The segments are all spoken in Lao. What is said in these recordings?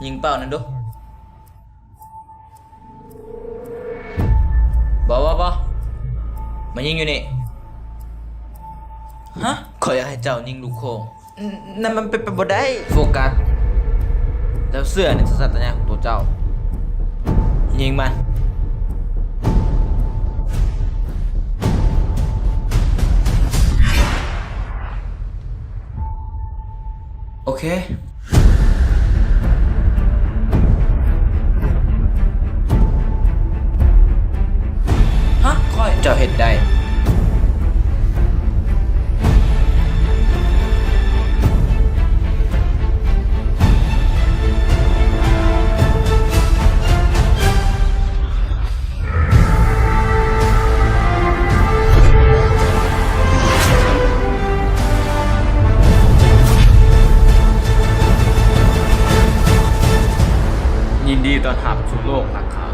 ຍິງເປົ້ານັ້ນດຸ. ບໍ່ ບໍ່ ບໍ່ ມາຍິງຢູ່ນີ້. ຮະ? ຂ້ອຍຢາກໃຫ້ເຈົ້າຍິງລູກໂຄ້ງ. ນັ້ນມັນເປັນໄປບໍ່ໄດ້. ໂຟກັສ. ແລ້ວເຊື່ອໃນສັນຊາດຕະຍານຂອງຕົວເຈົ້າ. ຍິງມັນ. ໂອເຄ. ຮະ? ຂ້ອຍ ເຈົ້າເຮັດໄດ້. ຍິນດີຕ້ອນຮັບສູ່ໂລກນັກຂ້າ.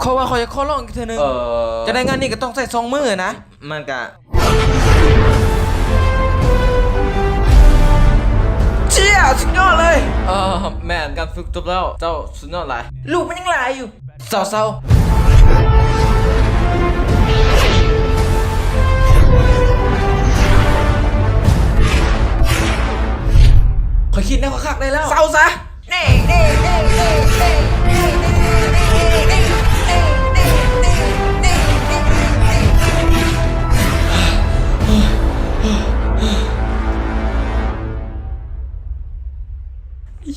ຂ້ອຍວ່າຂ້ອຍຈະຂໍລອງອີກເທື່ອໜຶ່ງ. ເອີ ຈະໄດ້ງານນີ້ກໍຕ້ອງໃຊ້ສອງມືນະ. ມັນກະ ເຈ້ຍ ສຸດຍອດເລີຍ. ເອີ ແມ່ນ ການຝຶກຈົບແລ້ວ. ເຈົ້າສຸດຍອດຫຼາຍ. ລູກມັນຍັງຫຼາຍຢູ່. ເຊົາໆ. ຂ້ອຍຄິດແນວຄັກໆໄດ້ແລ້ວ. ເຊົາຊະ.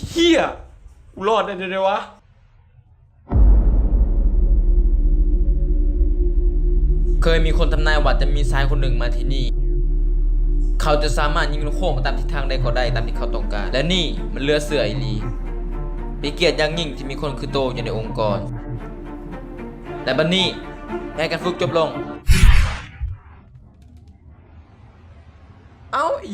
ເຮີ້ຍ ກູລອດໄດ້ແນວໃດວະ? ເຄີຍມີຄົນທຳນາຍວ່າຈະມີຊາຍຄົນໜຶ່ງມາທີ່ນີ້. ເຂົາຈະສາມາດຍິງລູກໂຄ້ງໄປຕາມທິດທາງໃດກໍໄດ້ຕາມທີ່ເຂົາຕ້ອງການ. ແລະນີ້ມັນເຫຼືອເຊື່ອອີ່ຫຼີ. ເປັນກຽດຢ່າງຍິ່ງທີ່ມີຄົນຄືໂຕຢູ່ໃນອົງກອນ. ແລະບັດນີ້ແຜນການຝຶກຈົບລົງ. ເອົ້າ ອີ